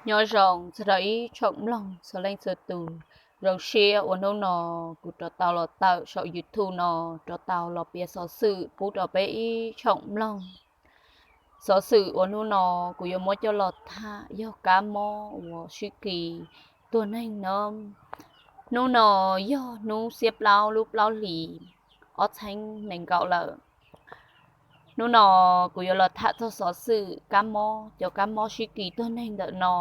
Nyob zoo txog rau ib tsoom mloog txhua leej txhua tus, zoo siab uas hnub no kuv rov tau los tawm saum YouTube no, rov tau los piav xov xwm pub rau peb ib tsoom mloog. Xov xwm uas hnub no kuv yuav muab coj los tham yog kab mob uas sib kis tuag neeg no. Hnub no yog hnub xiab plaub lub plaub hlis ob txhiab nees nkaum lawm. Hnub no kuv yuav los tham txog xov xwm kab mob, cov kab mob sib kis tuag neeg ntawm no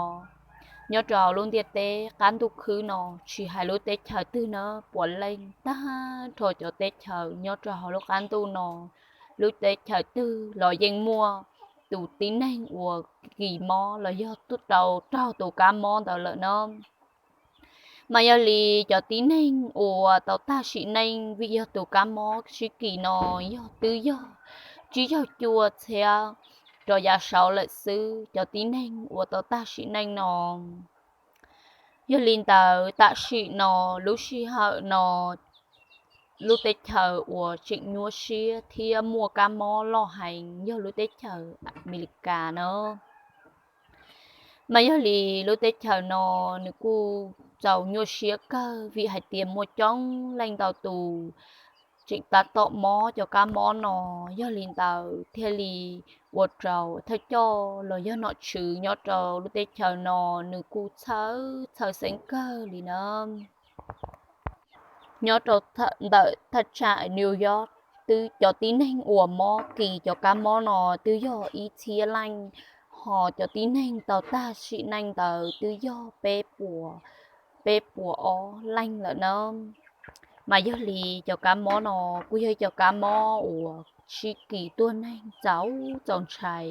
nyob rau hauv lub ntiaj teb qab ntuj khwb no, tsis hais lub teb chaws twg na, puav leej tag nrho cov teb chaws nyob rau hauv lub qab ntuj no, lub teb chaws twg los yeej muaj tus tib neeg uas kis mob los yog raug tus kab mob ntawd lawm na. Mas yog li cov tib neeg uas tau tag sim neej vim yog tus kab mob sib kis no yog twb yog tsib caug cuaj txhiab rov yav saud lawm xwb. Cov tib neeg uas tau tag sim neej no, yog li ntawd tam sim no lub sij hawm no lub teb chaws uas tseem nyuaj siab thiab muaj kab mob loj heev yog lub teb chaws Amelikas na. Mas yog li lub teb chaws no nws kuj txaus nyuaj siab kawg vim hais tias muaj coob leej ntau tus tseem tab tom mob cov kab mob no. Yog li ntawd thiaj li ua rau thawj coj los yog nom tswv nyob rau lub teb chaws no nws kuj txhawj txhawj xeeb kawg li na. Nyob rau ntawm thaj tsam New York twb cov tib neeg uas mob kis cov kab mob no twb yog ib txhiab leej, ho cov tib neeg tau tag sim neej ntawd twb yog peb puas, peb puas ob leej lawm na. Mas yog li cov kab mob no kuj yog ib cov kab mob uas sib kis tuag neeg txaus txaus ntshai.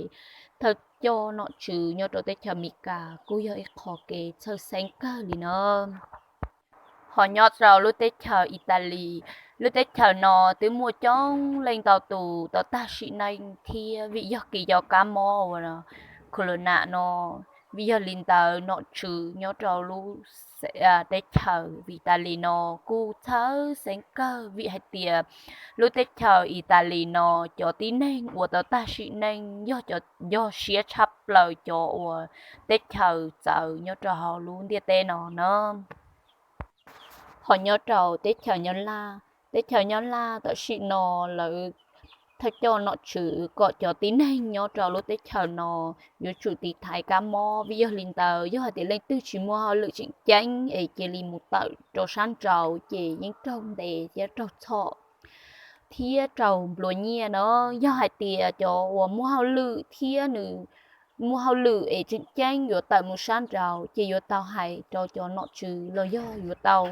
Thawj coj nom tswv nyob rau teb chaws Amelikas kuj yog ib qho kev txhawj xeeb kawg li na. Ho nyob rau lub teb chaws Italis, lub teb chaws no twb muaj coob leej ntau tus tau tag sim neej thiab vim yog kis cov kab mob uas corona no. Vim yog li ntawd nom tswv nyob rau lub teb chaws Italis no kuj txhawj xeeb kawg vim hais tias lub teb chaws Italis no cov tib neeg uas tau tag sim neej yog cov, yog siab tshaj plaws cov uas teb chaws txawv nyob rau hauv lub ntiaj teb no na. Ho nyob rau teb chaws Nyab Laj, teb chaws Nyab Laj tam sim no lawv thawj coj nom tswv kom cov tib neeg nyob rau lub teb chaws no yuav tsum tiv thaiv kab mob. Vim yog li ntawd yog hais tias leej twg tsis muaj hauj lwm tseem ceeb es cia li mus tawm rau sab nraud ces yeej raug ntes thiab raug txhom thiab raug nplua nyiaj na. Yog hais tias cov uas muaj hauj lwm thiab nws muaj hauj lwm es tseem ceeb yuav tawm mus sab nraud ces yuav tau hais rau cov nom tswv los yog yuav tau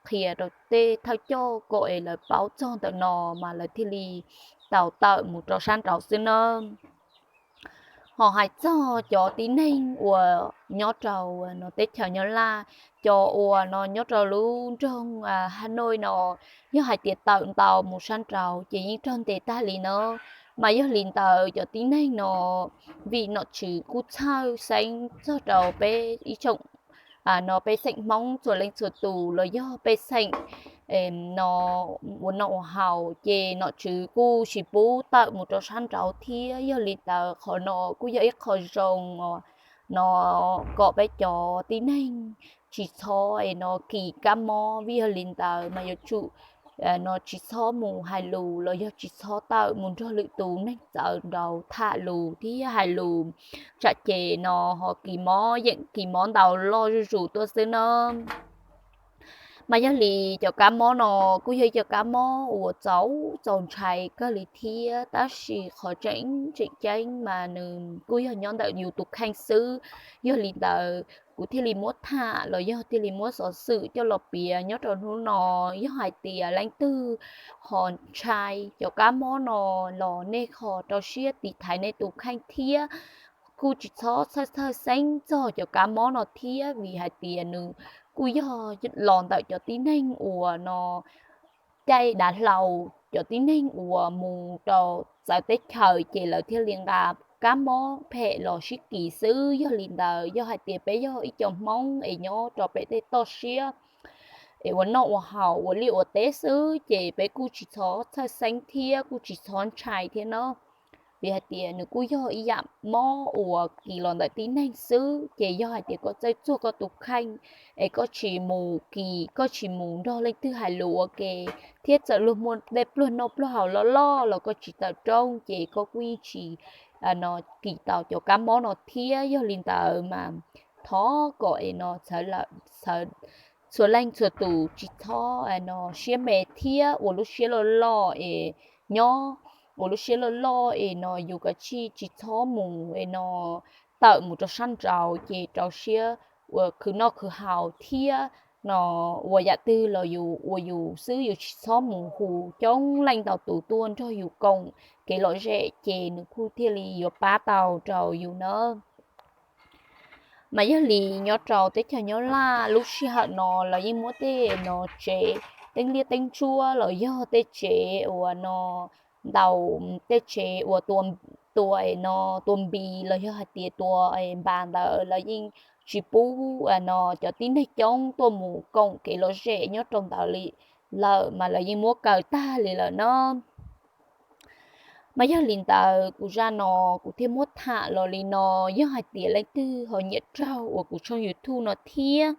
qhia rau tej thawj coj kom es lawv paub txog ntawm no mas lawv thiaj li tau tawm mus rau sab nraud xwb na. Ho hais txog cov tib neeg uas nyob rau no teb chaws Nyab Laj, cov uas no nyob rau lub nroog Hà Nội no, yog hais tias tawm ntau mus sab nraud ces yeej raug ntes tag li na. Mas yog li ntawd cov tib neeg no vim nom tswv kuj txhawj xeeb txog rau peb ib tsoom no pej xeem Hmoob txhua leej txhua tus los yog pej xeem no ua noj ua haus ces nom tswv kuj tsis pub tawm mus rau sab nraud thiab. Yog li ntawd qhov no kuj yog ib qho zoo no kom peb cov tib neeg tsis txhob es no kis kab mob. Vim yog li ntawd mas yuav tsum no tsis txhob mus hais lus los yog tsis txhob tawm mus nrog lwm tus neeg txawv nraud tham lus thiab hais lus, tsam ces no ho kis mob yeem kis mob ntau loj zuj zus tuaj xwb na. Mas yog li cov kab mob no kuj yog ib cov kab mob uas txaus txaus ntshai kawg li thiab, tab sis qhov tseem tseem ceeb mas nws kuj yog nyob ntawm yus tus kheej xwb. Yog li ntawd kuv thiaj li muab tham los yog thiaj li muab xov xwm coj los piav nyob rau hnub no. Yog hais tias leej twg ho ntshai cov kab mob no los nej ho rau siab tiv thaiv nej tus kheej thiab kuj tsis txhob txhawj txhawj xeeb txog cov kab mob no thiab, vim hais tias nws kuj yog los ntawm cov tib neeg uas no caij dav hlau, cov tib neeg uas mus rau txawv teb chaws ces lawv thiaj li nqa kab mob phem los sib kis xwb. Yog li ntawd yog hais tias peb yog ib co Hmoob es nyob rau pem tej toj siab es ua noj ua haus ua liaj ua teb xwb ces peb kuj tsis txhob txhawj xeeb thiab kuj tsis txhob ntshai thiab no. vim hais tias nws kuj yog ib yam mob uas kis los ntawm tib neeg xwb. Ces yog hais tias koj txawj txuag koj tus kheej es koj tsis mus kis, koj tsis mus nrog leej twg hais lus ua ke, thiab txawm luag muaj tej pluag noj pluag haus loj loj los koj tsis tawm rooj ces koj kuj yeej tsis no kis tau cov kab mob no thiab. Yog li ntawd mas thov kom es no txhua leej txhua tus tsis txhob no siab me thiab ua lub siab loj loj es nyob, ua lub siab loj loj es no yus kav tsij tsis txhob mus es no tawm mus rau sab nraud ces rau siab ua khwv noj khwv haus thiab no ua yam twg los yus ua yus xwb, yus tsis txhob mus hu coob leej ntau tus tuaj nrog yus koom kev lom zem ces nws kuj thiaj li yuav pab tau rau yus na. Mas yog li nyob rau teb chaws Nyab Laj lub sij hawm no lawv yeej muab tej no tsev teeb liab teeb ntsuab los yog tej tsev uas no ntaus, tej tsev uas tua, tua no tua npis los yog hais tias tua npas ntawd lawv yeej tsis pub no cov tib neeg coob tuaj mus koom kev lom zem nyob rau ntawd li lawm, mas lawv yeej muab kaw tag li lawm no. Mas yog li ntawd kuv zaj no kuv thiaj muab tham los li no. Yog hais tias leej twg ho nyiam raug uas kuv tshooj YouTube no thiab